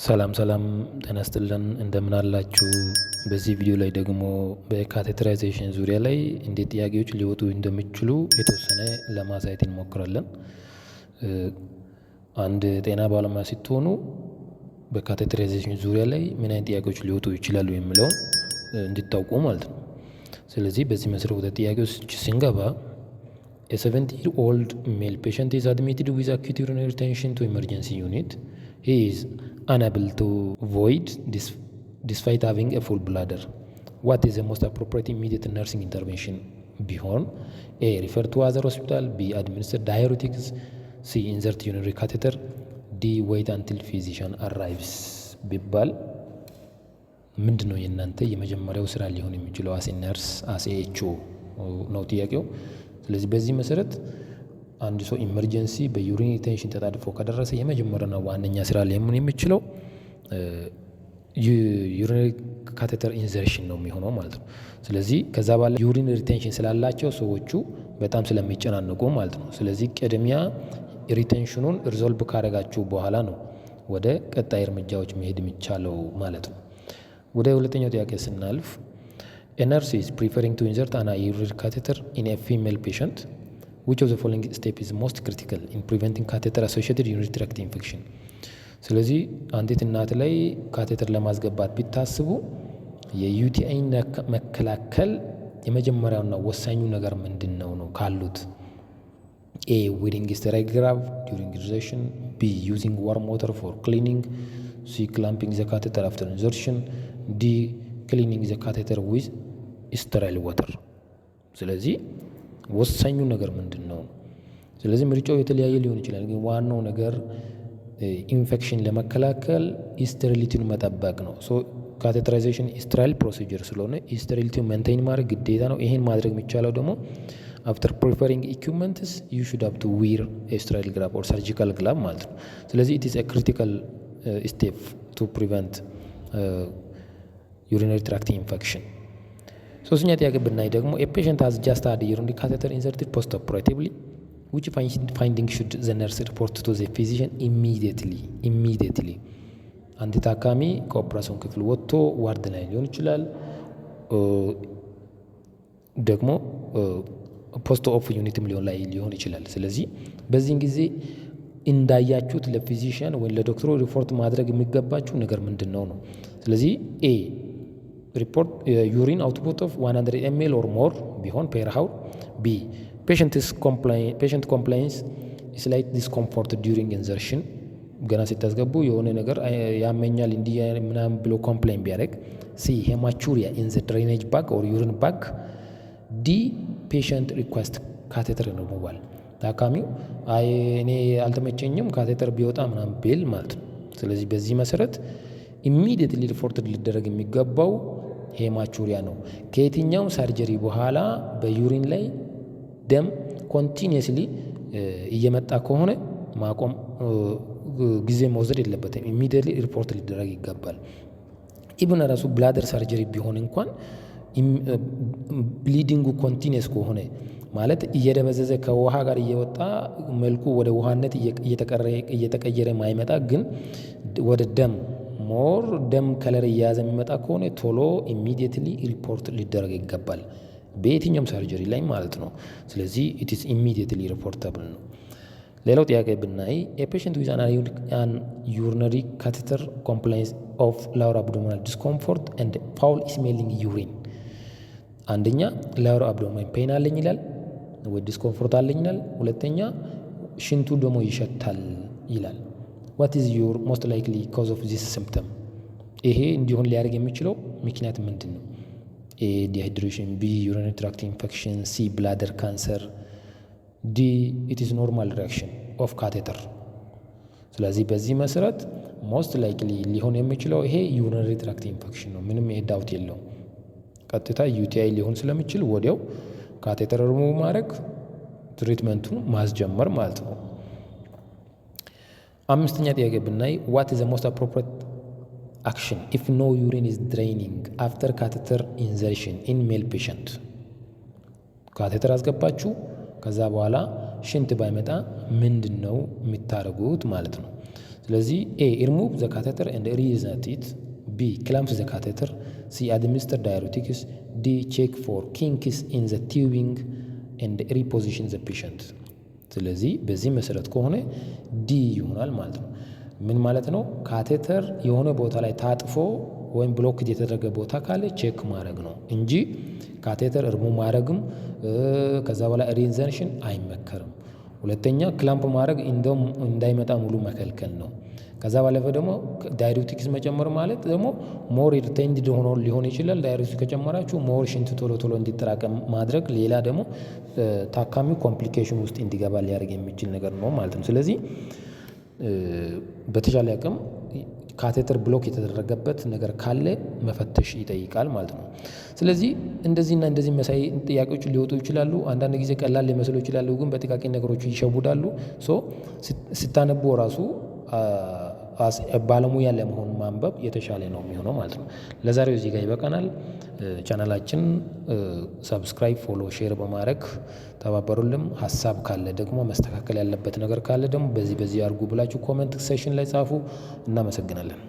ሰላም ሰላም፣ ጤና ይስጥልን፣ እንደምን አላችሁ? በዚህ ቪዲዮ ላይ ደግሞ በ catheterization ዙሪያ ላይ እንዴት ጥያቄዎች ሊወጡ እንደሚችሉ የተወሰነ ለማሳየት እንሞክራለን። አንድ ጤና ባለሙያ ስትሆኑ በ catheterization ዙሪያ ላይ ምን አይነት ጥያቄዎች ሊወጡ ይችላሉ የሚለውን እንድታውቁ ማለት ነው። ስለዚህ በዚህ መሰረት ወደ ጥያቄዎች ስንገባ፣ a 70-year-old male patient is admitted with acute urinary retention to emergency unit. He is unable to void despite having a full bladder. What is the most appropriate immediate nursing intervention ቢሆን? A. Refer to other hospital. B. Administer diuretics. C. Insert urinary catheter. D. Wait until physician arrives ቢባል ምንድን ነው የእናንተ የመጀመሪያው ስራ ሊሆን የሚችለው as a nurse, as a HO ነው ጥያቄው። ስለዚህ በዚህ መሰረት አንድ ሰው emergency በ urine retention ተጣድፎ ከደረሰ የመጀመሪያውና ዋነኛ ስራ ሊሆን የሚችለው urinary catheter insertion ነው የሚሆነው ማለት ነው። ስለዚህ ከዛ በኋላ urine retention ስላላቸው ሰዎቹ በጣም ስለሚጨናነቁ ማለት ነው። ስለዚህ ቅድሚያ retention ኑን resolve ካደረጋችሁ በኋላ ነው ወደ ቀጣይ እርምጃዎች መሄድ የሚቻለው ማለት ነው። ወደ ሁለተኛው ጥያቄ ስናልፍ፣ a nurse is preparing to insert an urinary catheter in a female patient. Which of the following step is most critical in preventing catheter associated urinary tract infection? ስለዚህ አንዲት እናት ላይ catheter ለማስገባት ቢታስቡ የ UTI ን መከላከል የመጀመሪያውና ወሳኙ ነገር ምንድን ነው ነው ካሉት? A. Wearing sterile glove during insertion. B. Using warm water for cleaning. C. Clamping the catheter after insertion. D. Cleaning the catheter with sterile water። ስለዚህ ወሳኙ ነገር ምንድን ነው? ስለዚህ ምርጫው የተለያየ ሊሆን ይችላል። ግን ዋናው ነገር ኢንፌክሽን ለመከላከል sterility ውን መጠበቅ ነው። So catheterization sterile procedure ስለሆነ sterility ውን maintain ማድረግ ግዴታ ነው። ይሄን ማድረግ የሚቻለው ደግሞ after preparing equipments, you should have to wear sterile glove or surgical glove ማለት ነው። ስለዚህ it is a critical step to prevent urinary tract infection። ሶስተኛ ጥያቄ ብናይ ደግሞ፣ a patient has just had urinary catheter inserted post operatively. Which finding should the nurse report to the physician immediately? Immediately አንድ ታካሚ ከኦፕራሲዮን ክፍል ወጥቶ ward ላይ ሊሆን ይችላል፣ ደግሞ post op unit ም ሊሆን ላይ ሊሆን ይችላል። ስለዚህ በዚህን ጊዜ እንዳያችሁት ለ physician ወይም ለዶክተሩ ሪፖርት ማድረግ የሚገባችሁ ነገር ምንድን ነው ነው። ስለዚህ A. Report urine output of 100 ml or more ቢሆን per hour. B. Patient complains slight discomfort during insertion፣ ገና ስታስገቡ የሆነ ነገር ያመኛል እንዲህ ምናምን ብሎ complain ቢያደርግ። C. Hematuria in the drainage bag or urine bag. D. Patient ሪኳስት ካቴተር ሪሙቫል፣ ታካሚው አይ እኔ አልተመቸኝም catheter ቢወጣ ምናምን ቢል ማለት ነው። ስለዚህ በዚህ መሰረት immediately reported ሊደረግ የሚገባው hematuria ነው። ከየትኛውም surgery በኋላ በ urine ላይ ደም continuously እየመጣ ከሆነ ማቆም ጊዜ መውሰድ የለበትም። Immediately report ሊደረግ ይገባል። Even ራሱ bladder surgery ቢሆን እንኳን bleeding ኡ continuous ከሆነ፣ ማለት እየደበዘዘ ከውሃ ጋር እየወጣ መልኩ ወደ ውሃነት እየተቀየረ ማይመጣ ግን ወደ ደም more ደም color እየያዘ የሚመጣ ከሆነ ቶሎ immediately report ሊደረግ ይገባል። በየትኛውም surgery ላይ ማለት ነው። ስለዚህ it's immediately reportable ነው። ሌላው ጥያቄ ብናይ፣ a patient with an urinary catheter complains of lower abdominal discomfort and foul smelling urine። አንደኛ lower abdomen pain አለኝ ይላል ወይ discomfort አለኝ ይላል። ሁለተኛ ሽንቱ ደግሞ ይሸታል ይላል። What is your most likely cause of this symptom? ይሄ እንዲሆን ሊያደርግ የሚችለው ምክንያት ምንድን ነው? A. Dehydration. B. Urinary tract infection. C. Bladder cancer. D. It is normal reaction of catheter። ስለዚህ በዚህ መሰረት most likely ሊሆን የሚችለው ይሄ urinary tract infection ነው። ምንም ይሄ ዳውት የለውም። ቀጥታ UTI ሊሆን ስለሚችል ወዲያው ካቴተር ሪሙቭ ማድረግ፣ treatment ኡን ማስጀመር ማለት ነው። አምስተኛ ጥያቄ ብናይ፣ what is the most appropriate action if no urine is draining after catheter insertion in male patient? Catheter አስገባችሁ፣ ከዛ በኋላ ሽንት ባይመጣ ምንድን ነው የምታደርጉት ማለት ነው። ስለዚህ ኤ ሪሙቭ ዘ ካቴተር ኤንድ ሪኢንሰርት ኢት፣ ቢ ክላምፕ ዘ ካቴተር፣ ሲ አድሚኒስተር ዳይሩቲክስ፣ ዲ ቼክ ፎር ኪንክስ ኢን ዘ ቲዩቢንግ ኤንድ ሪፖዚሽን ዘ ፔሸንት። ስለዚህ በዚህ መሰረት ከሆነ D ይሆናል ማለት ነው። ምን ማለት ነው? Catheter የሆነ ቦታ ላይ ታጥፎ ወይም blocked የተደረገ ቦታ ካለ check ማድረግ ነው እንጂ ካቴተር እርሙ ማድረግም ከዛ በኋላ reinsertion አይመከርም። ሁለተኛ clamp ማድረግ እንደውም እንዳይመጣ ሙሉ መከልከል ነው። ከዛ ባለፈ ደግሞ diuretics መጨመር ማለት ደግሞ more retained ሆኖ ሊሆን ይችላል። Diuretics ከጨመራችሁ more ሽንት ቶሎ ቶሎ እንዲጠራቀም ማድረግ ሌላ ደግሞ ታካሚው complication ውስጥ እንዲገባ ሊያደርግ የሚችል ነገር ነው ማለት ነው። ስለዚህ በተቻለ አቅም catheter block የተደረገበት ነገር ካለ መፈተሽ ይጠይቃል ማለት ነው። ስለዚህ እንደዚህና እንደዚህ መሳይ ጥያቄዎች ሊወጡ ይችላሉ። አንዳንድ ጊዜ ቀላል ሊመስሉ ይችላሉ፣ ግን በጥቃቅን ነገሮች ይሸውዳሉ። So ስታነቡ ራሱ ባለሙያ ለመሆን ማንበብ የተሻለ ነው የሚሆነው ማለት ነው። ለዛሬው እዚህ ጋር ይበቃናል። ቻናላችን subscribe፣ follow፣ share በማድረግ ተባበሩልን። ሀሳብ ካለ ደግሞ፣ መስተካከል ያለበት ነገር ካለ ደግሞ በዚህ በዚህ አድርጉ ብላችሁ comment section ላይ ጻፉ። እናመሰግናለን።